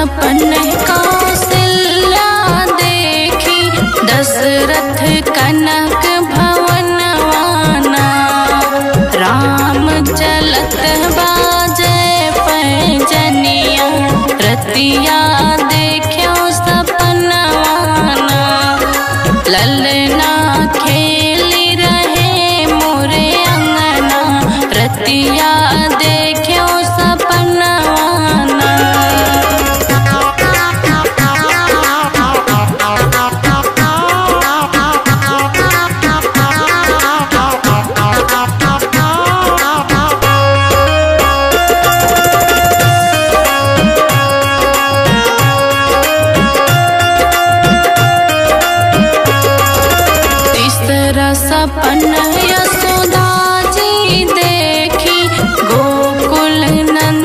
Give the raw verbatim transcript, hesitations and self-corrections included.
अपन कौशल्या देखी दशरथ कनक भवनवाना। राम चलत बाजे पैजनिया रतिया